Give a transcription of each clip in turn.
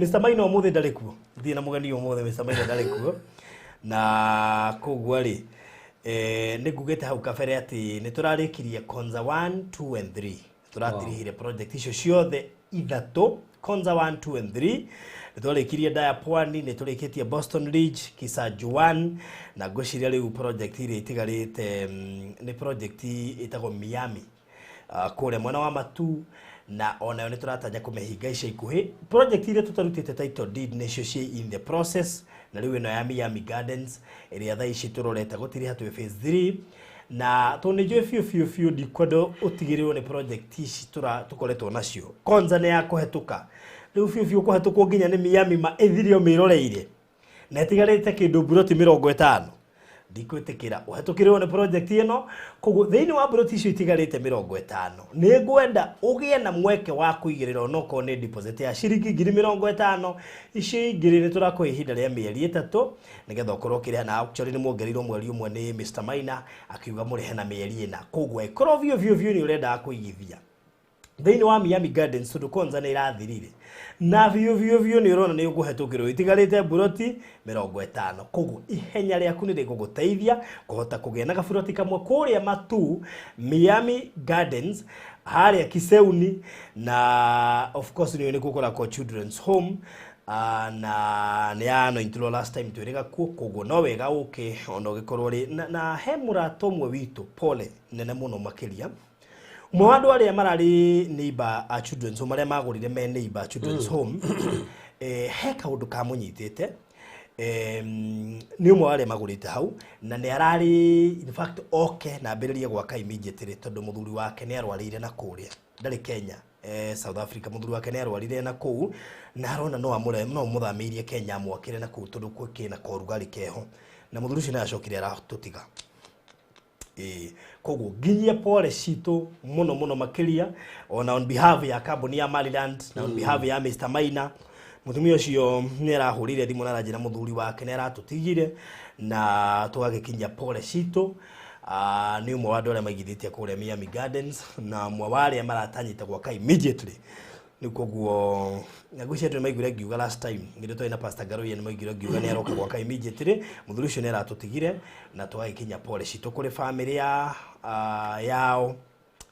Mr. Maina ũmũthĩ ndarĩ kuo, thiĩ na mũgeni ũmũthĩ. Mr. Maina ndarĩ kuo, na koguo rĩ, nĩ ngugĩte hau kabere atĩ nĩ tũrarĩkirie Konza 1, 2 and 3. Tũratirihire project icio ciothe ithatũ, Konza 1, 2 and 3. Nĩ twarĩkirie Daya Pwani, nĩ tũrĩkĩtie Boston Ridge, Kisaju 1, na ngwĩciria rĩu project iria itigarĩte nĩ project ĩtagwo Miami, kũrĩa mwena wa Matu, na onayo nĩ tũratanya kũmĩhinga ica ikuhĩ. Project iria tũtarutĩte title deed nĩcio ciĩ in the process, na rĩu ĩno ya Miami Gardens ĩrĩa thaa ici tũrorete gũtiriha twĩ phase 3, na tondũ nĩ njũĩ biũ biũ biũ ndikwenda ũtigĩrĩrwo nĩ project ici tũkoretwo nacio. Konza nĩ ya kũhetũka rĩu biũ biũ, kũhetũkwo nginya nĩ Miami ma ĩthire ũmĩroreire na ĩtigarĩte kĩndũ mburoti 50. Ndikwĩtĩkĩra ũhetũkĩrĩrwo nĩ project ĩno. Koguo thĩinĩ wa mburoti icio itigarĩte 50, nĩ ngwenda ũgĩe na mweke wa kũigĩrĩra onokorwo nĩ deposit ya ciringi 50,000. Icio ingĩ nĩ tũrakũhe ihinda rĩa mĩeri 3 nĩgetha ũkorwo ũkĩrĩha, na actually nĩ muongereirwo mweri ũmwe nĩ Mr. Maina, akiuga mũrĩhe na mĩeri 4. Koguo ĩkorwo biũ biũ biũ nĩ ũrendaga kũigithia thĩinĩ wa Miami Gardens, tondũ Konza nĩ ĩrathirire na biũ biũ biũ nĩ ũrona nĩ ũkũhetũkĩrwo, itigarĩte mburoti 50. Koguo ihenya rĩaku nĩ rĩgũgũteithia kũhota kũgĩa na gaburoti kamwe kũrĩa Matu, Miami Gardens, harĩa Kiseuni, na of course nĩ nĩkuo kũrakwo Children's Home, na nĩ ya anointirwo last time twĩrĩga kuo. Koguo no wega ũke ona ũgĩkorwo rĩ na he mũrata ũmwe witũ, pole nene mũno makĩria, ũmwe wa andũ arĩa mararĩ neighbor a Children's Home, arĩa magũrire me neighbor a Children's Home, he kaũndũ kamũnyitĩte. Nĩ ũmwe wa arĩa magũrĩte hau, na nĩ ararĩ in fact oke na ambĩrĩrie gwaka immediately, tondũ mũthuri wake nĩ arwarĩire na kũrĩa, ndarĩ Kenya, South Africa. Mũthuri wake nĩ arwarire na kũu, na arona no amũre no mũthamĩirie Kenya amwakĩre na kũu, tondũ kwĩna korugarĩ keho, na mũthuri ũcio nĩ acokire aratũtiga. Ĩĩ, koguo nginyie pole citũ mũno mũno makĩria, ona on behalf ya kambuni ya Maryland na on behalf ya Mr. Maina. Mũtumia ũcio nĩ arahũrire thimũ na aranjĩra mũthuri wake nĩ aratũtigire, na tũgagĩkinyia pole citũ. Nĩ ũmwe wa andũ arĩa maigithĩtie kũrĩa Miami Gardens na ũmwe wa arĩa maratanyĩte gwaka immediately. Rĩu koguo na ngwĩciria andũ nĩ maiguire ngiuga last time ngĩrĩ twarĩ na Pastor Ngaruiya, nĩ maiguire ngiuga nĩ aroka gwaka immediately. Mũthuri ũcio nĩ aratũtigire, na tũgagĩkinya pole citũ kũrĩ family ya yao,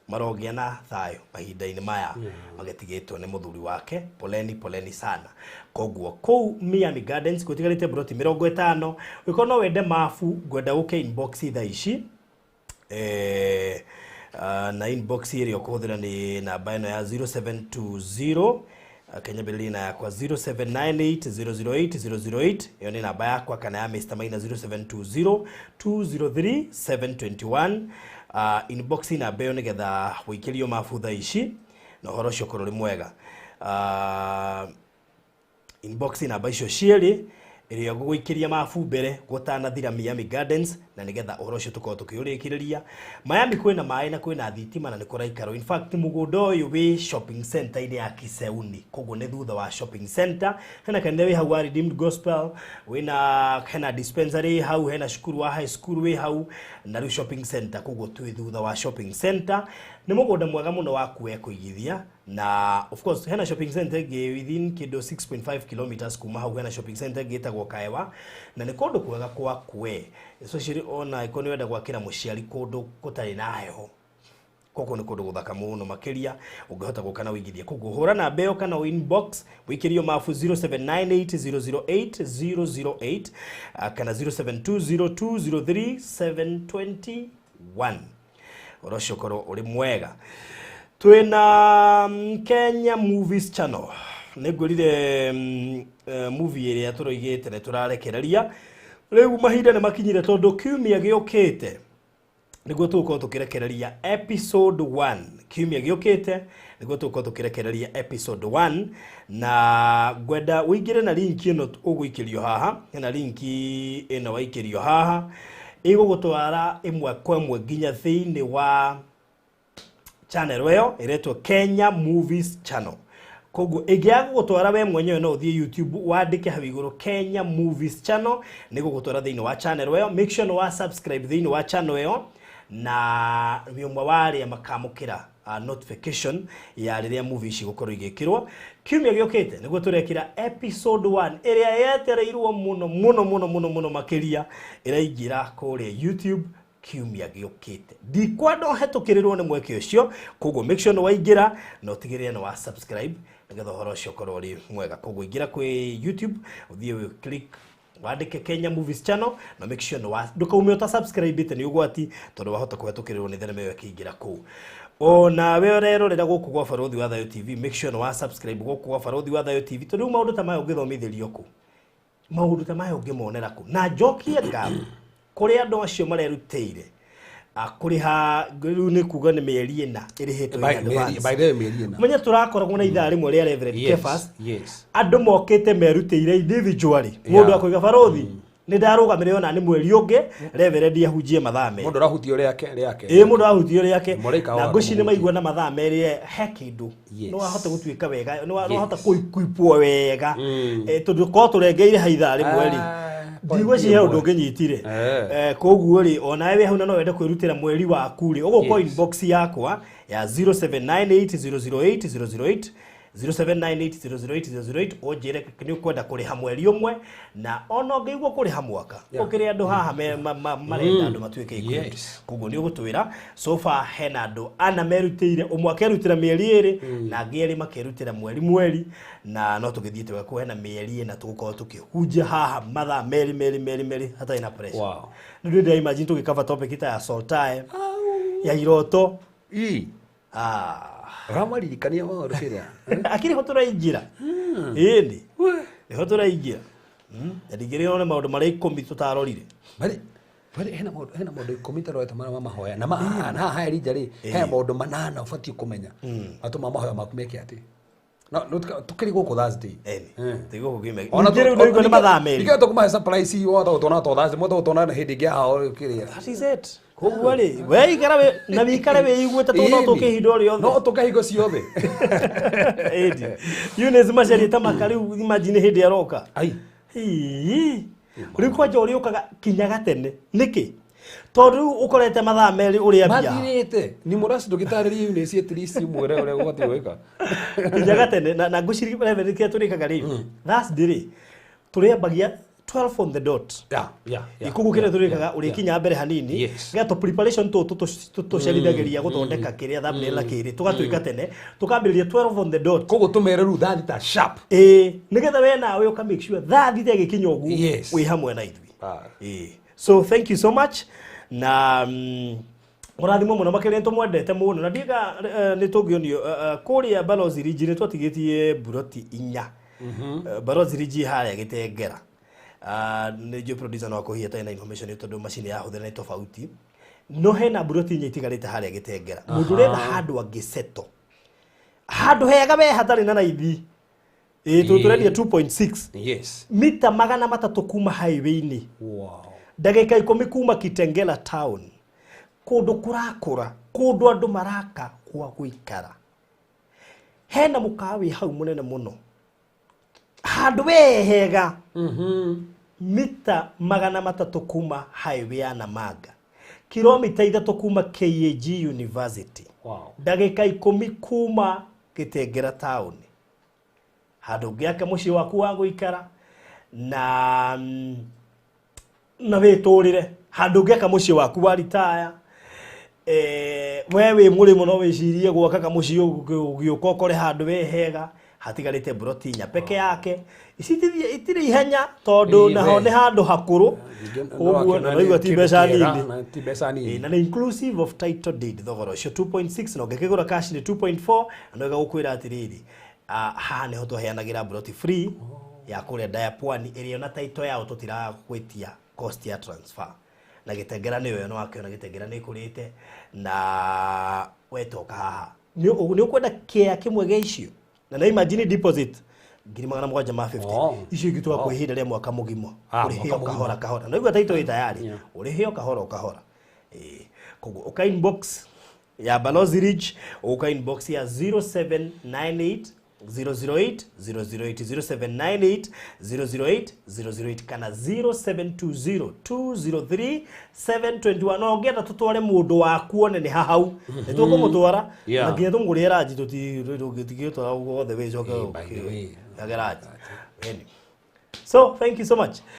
marogĩa na thayũ mahinda-inĩ maya magĩtigĩtwo nĩ mũthuri wake. Poleni, poleni sana. Koguo kũu Miami Gardens gwĩtigarĩte mburoti 50. Ũngĩkorwo no wende mabu, ngwenda ũke inbox thaa ici, na inbox ĩrĩa ũkũhũthĩra nĩ namba ĩno ya 0720, kanyambĩrĩrie na yakwa, 0798 008 008. Ĩyo nĩ namba yakwa, kana ya Mr. Maina, 0720 203 721. Inbox namba ĩyo nĩgetha wĩikĩrio mabu thaa ici na ũhoro ũcio ũkorwo ũrĩ mwega. Inbox namba icio cierĩ, ĩrĩa ngũgũikĩria mabu mbere gũtanathira Miami Gardens, na nĩgetha ũhoro ũcio tũkorwo tũkĩũrĩkĩrĩria. Miami kwĩna maĩ na kwĩna thitima na nĩ kũraikarwo. In fact, mũgũnda ũyũ wĩ shopping center-inĩ ya Kiseuni, koguo nĩ thutha wa shopping center. Hena kanitha wĩ hau wa Redeemed Gospel, wĩna hena dispensary hau, hena cukuru wa high school wĩ hau, na rĩu shopping center. Koguo twĩ thutha wa shopping center. Nĩ mũgũnda mwega mũno wa kuwe kũigithia, na of course hena shopping center ĩngĩ within kĩndũ 6.5 kilometers kuma hau. Hena shopping center ĩngĩ ĩtagwo Kaewa, na nĩ kũndũ kwega kwa kwe, especially ona ĩkorwo nĩ wenda gwakĩra mũciari kũndũ gũtarĩ na heho. Koguo nĩ kũndũ gũthaka mũno makĩria ũngĩhota gũka na ũigithie. Koguo hũra namba ĩyo kana inbox wĩikĩrio mabu, 0798008008 kana 0720203721. Ũhoro ũcio ũkorwo ũrĩ mwega. Twĩna Kenya Movies Channel. Nĩ ngwĩrire movie ĩrĩa tũroigĩte nĩ tũrarekereria, rĩu mahinda nĩ makinyire, tondũ kiumia gĩũkĩte nĩguo tũgũkorwo tũkĩrekereria episode 1. Kiumia gĩũkĩte nĩguo tũgũkorwo tũkĩrekereria episode 1, na ngwenda ũingĩre na link ĩno ũgũikĩrio haha. Hena link ĩno waikĩrio haha, ĩgũgũtwara ĩmwe kwa ĩmwe nginya thĩinĩ wa channel ĩyo ĩretwo Kenya Movies Channel. Koguo ĩngĩaga gũgũtwara, we mwenyewe no ũthiĩ YouTube wandĩke hau igũrũ Kenya Movies Channel, nĩ gũgũtwara thĩinĩ wa channel ĩyo. Make sure nĩ wa subscribe thĩinĩ wa channel ĩyo. Na wĩ ũmwe wa arĩa makamũkĩra notification ya rĩrĩa movie ici gũkorwo igĩkĩrwo kiumia gĩũkĩte, nĩguo tũrekĩra episode 1 ĩrĩa yetereirwo mũno mũno mũno mũno mũno makĩria, ĩraingĩra kũrĩa YouTube kiumia gĩũkĩte. Ndikwenda ũhetũkĩrĩrwo nĩ mweke ũcio, koguo make sure nĩ waingĩra na ũtigĩrĩre nĩ wa subscribe nĩgetha ũhoro ũcio ũkorwo ũrĩ mwega. Koguo ingĩra kwĩ YouTube, ũthiĩ wĩ click wandĩke Kenya Movies Channel na make sure nĩ wa ndũkaume ũta subscribe ĩte, nĩ ũgwati tondũ wahota kũhetũkĩrĩrwo nĩ thenema ĩyo ĩkĩingĩra kũu. Ona we ũrerorera gũkũ gwa Barũthi wa Thayũ TV, make sure nĩ wa subscribe gũkũ gwa Barũthi wa Thayũ TV, tondũ rĩu maũndũ ta maya ũngĩthomithĩrio kũ, maũndũ ta maya ũngĩmonera kũ? Na njokie ngatho kũrĩ andũ acio marerutĩire kũrĩha. Rĩu nĩ kuga nĩ mĩeri 4 ĩrĩhĩtwo in advance. By the way, mĩeri 4. Menye tũrakoragwo na ithaa rĩmwe rĩa Reverend Kefas, Yes. andũ mokĩte merutĩire individually. Mũndũ akoiga, "Barũthi, nĩ ndarũgamĩrĩra ona nĩ mweri ũngĩ Reverend ahunjie mathaa 2." Mũndũ arahutio rĩake rĩake. Ĩ, mũndũ ahutio rĩake. Mũraika Na wa ngwĩciria nĩ kũmũhutia. maigua na mathaa 2 he kĩndũ nĩ wahota gũtuĩka wega, nĩ wahota kũikwipwo wega. Tondũ korwo tũrengeire ha ithaa rĩmwe rĩ, ndigwĩciria he ũndũ ũngĩnyitire. Koguo rĩ, onawe wĩ hau na no wende kwĩrutĩra mweri waku rĩ, ũgũkwo inbox yakwa ya 0798008008, 0798008008, ũnjĩre nĩ ũkwenda kũrĩha mweri ũmwe, na ona ũngĩigua kũrĩha mwaka, ũkĩrĩ andũ haha marenda andũ matuĩke equipped. Koguo nĩ ũgũtwĩra. So far hena andũ ana merutĩire, ũmwe akerutĩra mĩeri 2 na angĩ 2 makerutĩra mweri mweri, na no tũgĩthiĩte wega. Hena mĩeri 4 tũgũkorwo tũkĩhunjia haha mathaa 2 2 2 2 hatarĩ na pressure. Nĩ ndĩra imagine tũgĩcover topic ta ya Soltae, ya iroto. Ii. Ah. Ũramaririkania maũndũ kĩrĩa. Akĩrĩ ho tũraingĩra, ĩni nĩho tũraingĩra. Na ndingĩrĩrwo nĩ maũndũ marĩa 10 tũtarorire. Barĩ hena maũndũ 10 tarorete marĩa ma mahoya na na haha Elijah rĩ, hena maũndũ 8 ũbatiĩ kũmenya matũma mahoya maku meke atĩ no no tukĩrĩ gũkũ Thursday. Ĩni tiguo kũgime Ona ningĩ rĩu nĩguo nĩ mathaa 2. Ningĩ tũkũmahe surprise wothe gũtona to Thursday mothe gũtona hĩndĩ ĩngĩ haha kĩrĩa. That is it. Koguo rĩ, we ikara we na wikare wĩiguĩte tondũ no tũke ihinda o rĩothe. No tũke hingo ciothe. Ĩndi Eunice Macharia ta maka rĩu, imagine hĩndĩ aroka. Ai. Hii. Rĩu kwanja ũrĩũkaga kinya gatene nĩkĩ? Tondũ rĩu ũkorete mathaa 2 ũrĩa mbia. Mathirĩte ni mũraci, ndũgĩtarĩrie Eunice at least mwĩre ũrĩa ũbatiĩ gwĩka. Kinya gatene na ngwĩciria Reverend kĩrĩa tũrĩkaga rĩ, Thursday rĩ, tũrĩambagia 12 on the dot. Koguo kĩrĩa tũrĩkaga, ũrĩkinya mbere hanini getha preparation tũtũ tũcerithagĩria gũthondeka kĩrĩa thumbnail na kĩrĩ tũgatuĩka tene, tũkambĩrĩria 12 on the dot. Koguo tũmere rĩu thaa 6 sharp. Ĩĩ, nĩgetha we nawe ũka make sure thaa 6 ĩgĩkinya ũguo wĩ hamwe na ithuĩ. Ĩĩ, so thank you so much na mũrathimo mũno makĩria, nĩ tũmwendete mũno na ndiga nĩ tũngĩonio kũrĩa Balozi Ridge nĩ twatigĩtie buroti 4. Balozi Ridge harĩa Gĩtengera. Nĩ njũĩ producer no akũhia atarĩ na information ĩyo tondũ macini yahũthĩra nĩ tofauti, no hena buroti 4 itigarĩte harĩa Gĩtengera. Mũndũ ũrenda handũ angĩsettle handũ hega we hatarĩ na raithi, ĩĩ, tũrendia 2.6 mita 300 kuma highway-inĩ, ndagĩka 10 kuma Kitengela town, kũndũ kũrakũra, kũndũ andũ maraka gwa gũikara, hena mũkawa wĩ hau mũnene mũno, handũ we hega, mita 300 kuma highway ya Namanga, kilomita 3 kuma KAG University, ndagĩka 10 kuma Gĩtengera town, handũ ũngĩaka mũciĩ waku wa gũikara na wĩtũrĩre, handũ ũngĩaka mũciĩ waku wa ritaya. We wĩ mũrĩmo no wĩcirie gwaka kamũciĩ, ũgĩũka ũkore handũ we hega. Hatigarĩte broti 4 peke yake. Ici itirĩ ihenya tondũ Ĩĩ, naho we. nĩ handũ hakũrũ, koguo na naigua ti mbeca nini. Na ti mbeca nini. Na nĩ inclusive of title deed thogora ũcio 2.6, na ũngĩkĩgũra cash nĩ 2.4. Na nĩgũkwĩra atĩrĩrĩ, haha nĩho tũheanagĩra broti free ya kũrĩa Ndaya Pwani ĩrĩa ona title yao tũtiragwĩtia cost ya transfer. Na Gĩtengera nĩyo ĩno wakĩona Gĩtengera nĩ ĩkũrĩte na wetoka haha nĩ ũkwenda kĩa kĩmwe gĩa icio na imagine deposit 750,000. 0 Icio ingĩ tũgakũhe ihinda rĩa mwaka mũgima. Ũrĩhe Mwaka o kahora mũgima. kahora, na igua title ĩ tayari. Ũrĩhe o kahora o kahora. Ĩĩ, koguo ũka inbox ya Balozi Ridge, ũka inbox ya 0798 008 008, 0798 008 008 kana 0720 203 721. No ũngĩenda tũtware mũndũ waku one nĩ hahau, nĩ tũkũmũtwara. Na nginya tũmũgũrĩre ranji, tũtigĩtwara wothe wĩcoke. By the way. Yage ranji. Anyway. So thank you so much.